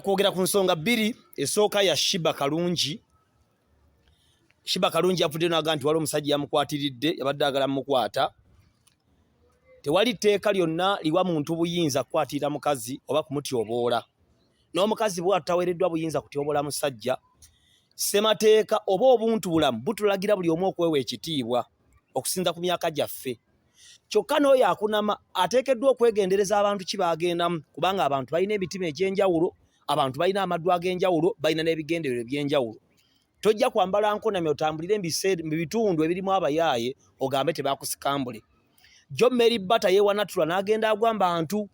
Kwogera ku nsonga bbiri. Esooka ya Sheebah Kalungi. Sheebah Kalungi yavuddeyo n'agamba nti waliwo omusajja yamukwatiridde, yabadde agala mukwata. Tewali tteeka lyonna liwa muntu buyinza kukwatirira mukazi oba kumutyoboola, n'omukazi bw'ataweereddwa buyinza kutyoboola musajja. Ssemateeka oba obuntu bulamu butulagira buli omu okwewa ekitiibwa okusinza ku myaka gyaffe. Kyokka n'oyo akunama ateekeddwa okwegendereza abantu ki baagendamu, kubanga abantu balina emitima egy'enjawulo, abantu balina amaddu ag'enjawulo, balina n'ebigendererwa eby'enjawulo. Tojja kwambala nkonamyo otambulire mu bitundu ebirimu abayaaye ogambe tebakusikambule. Jo Mary Bata yeewanatula n'agenda agwa mu bantu.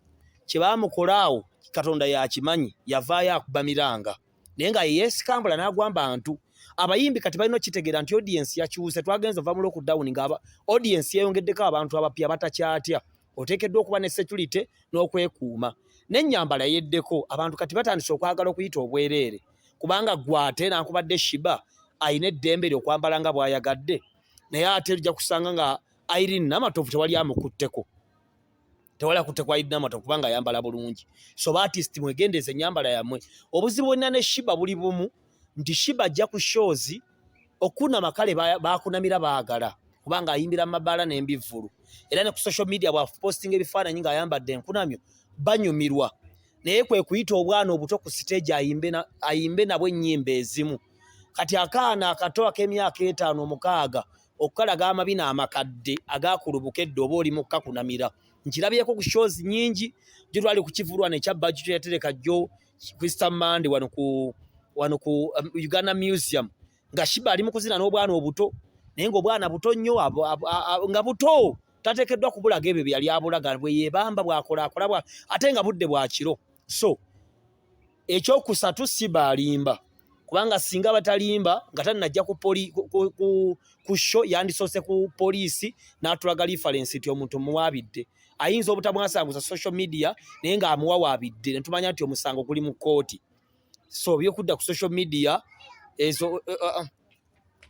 Kye baamukola awo Katonda yakimanyi, yavaayo akuba miranga, naye nga yeesikambula n'agwa mu bantu. Abayimbi kati balina okukitegeera nti audience yakyuse. Twagenze ova mu lockdown nga audience yeeyongeddeko abantu abapya batakyatya. Oteekeddwa okuba ne security n'okwekuuma, n'ennyambala yeddeko. Abantu kati batandise okwagala okuyita obwereere, kubanga gwe ate nankubadde Sheebah alina eddembe lye okwambala nga bw'ayagadde, naye ate ojja kusanga nga Irene Namatovu tewali amukutteko, tewali akutte kwa Irene Namatovu kubanga ayambala bulungi. So ba artist, mwegendereze ennyambala yammwe. Obuzibu bwonna ne Sheebah buli bumu, nti Sheebah ajja ku shows okunama, kale bakunamira baagala, kubanga ayimbira mu mabaala n'embivvulu, era ne ku social media bw'apostinga ebifaananyi ng'ayambadde enkunamyo banyumirwa. Naye kwe kuyita obwana obuto ku stage ayimbe nabwo ennyimba ezimu. Kati akaana akato ak'emyaka 5, 6 okukalaga amabina amakadde agakulubuka edda, oba oli mu kukakunamira. Nkirabyeko ku shows nnyingi. Gyo twali ku kivulwana ekya Bajjo yatereka jjo Krista Mande wano ku Uganda Museum, nga Sheebah ali mu kuzina n'obwana obuto, naye ng'obwana buto nnyo, nga buto, tateekeddwa kubulaga ebyo byali abulaga, bwe yeebamba, bw'akola akola bwa, ate nga budde bwa kiro. So ekyokusatu, Sheebah alimba, kubanga singa batalimba nga tannajja ku show, yandisoose ku poliisi n'atulaga reference nti omuntu muwaabidde. Ayinza obutamwasanguza social media, naye ng'amuwawaabidde ne tumanya nti omusango guli mu kkooti. So byokudda ku social media ezo,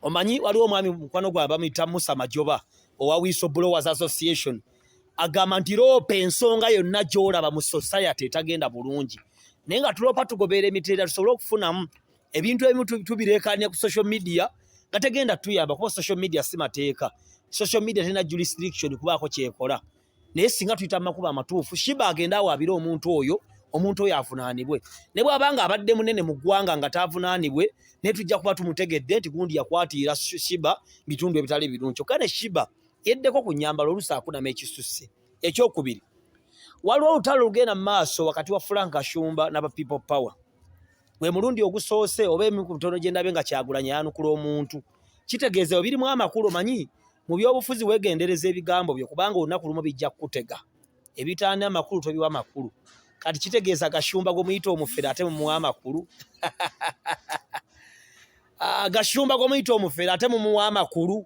omanyi waliwo omwami mukwano gwe bamuyita Musa Majoba owa Whistleblowers Association, agamba nti loopa ensonga yonna gy'olaba mu society etagenda bulungi, naye nga tuloopa tugoberera emitendera tusobole okufunamu ebintu ebimu. Tubireekaanya ku social media nga tegenda tuyamba, kuba social media si mateeka, social media terina jurisdiction kubaako kyekola. Naye singa tuyita mu makubo amatuufu, Sheebah agenda awaabire omuntu oyo, omuntu oyo avunaanibwe, ne bw'aba nga abadde munene mu ggwanga nga taavunaanibwe, naye tujja kuba tumutegedde nti gundi yakwatiira Sheebah bitundu ebitali birungi. Kyokka ne Sheebah yeddeko ku nnyambala, oluusi akunama ekisusse. Ekyokubiri, waliwo olutalo olugenda mu maaso wakati wa Frank Gashumba n'aba People Power. Gwe mulundi ogusoose oba emiku mitono gye ndabye nga Kyagulanyi ayanukula omuntu, kitegeeza ebyo birimu amakulu. Omanyi mu byobufuzi weegendereza ebigambo byo, kubanga olunaku lumu bijja kukutega. Ebitaana amakulu tobiwa makulu. Kati kitegeeza Gashumba gwe muyita omufere ate mumuwa amakulu. Ah, Gashumba gwe muyita omufere ate mumuwa amakulu,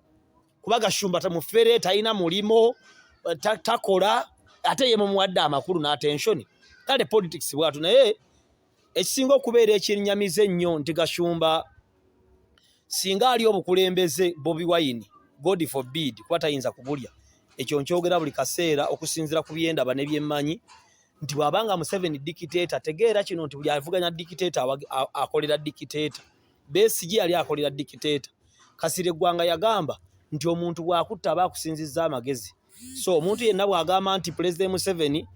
kuba Gashumba tamufere, talina mulimo, takola, ate ye mumuwadde amakulu n'attention. Kale politics bwatu. Naye ekisinga okubeera ekinnyamiza ennyo nti Gashumba singa ali obukulembeze Bobi Wine, God forbid, kuba tayinza kubulya, ekyo nkyogera buli kaseera okusinziira ku byendaba ne byemmanyi, nti bw'abanga Museveni dictator, tegeera kino nti buli avuganya dictator akolera dictator. Besigye yali akolera dictator. Kasirye Ggwanga yagamba nti omuntu bw'akutta aba akusinzizza amagezi. So omuntu yenna bw'agamba nti President Museveni,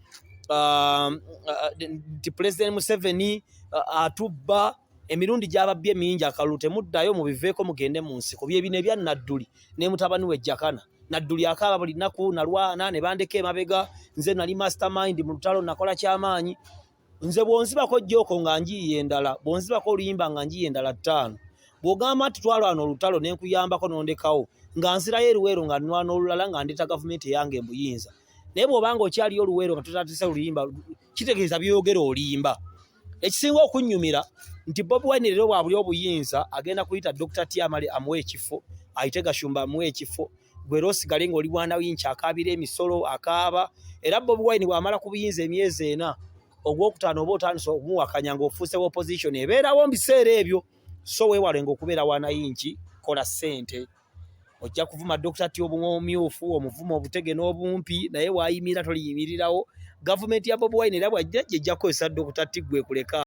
nti President Museveni atubba, emirundi gy'ababbye mingi, akalulu temuddayo, mubiveeko, mugende mu nsiko. Bye bino ebya Nadduli ne mutabani we Jakana. Nadduli akaaba buli nnaku, nalwana ne bandeka emabega, nze nali mastermind mu lutalo, nakola kyamaanyi. Nze bw'onzibako joke nga njiiya endala, bw'onzibako oluyimba nga njiiya endala ttaano. Bw'ogamba nti twalwana olutalo ne nkuyambako n'ondekawo, nga nzirayo eruweero nga nnwana olulala, nga ndeeta gavumenti eyange mbuyinza. Naye bw'obanga okyaliyo oluweero nga totatise oluyimba, kitegeeza byogera olimba. Ekisinga okunnyumira nti Bobi Wine leero bw'abuli obuyinza, agenda kuyita Dr. Tiamale amuwe ekifo, ayite Gashumba amuwe ekifo, gwe era osigale ng'oli mwana winki akaabira emisolo akaaba. Era Bobi Wine bw'amala ku buyinza emyezi 4, ogwokutaano oba otandise okumuwakanya ng'ofuuse opposition ebeerawo mu biseera ebyo. So weewalenga okubeera wanayinki, kola ssente. Ojja kuvuma Dr. T obumyufu, omuvuma obutege n'obumpi, naye waayimira toliyimirirawo. Gavumenti ya Bobi Wine era bwajja gyejja kukozesa Dr. T gwe kuleka.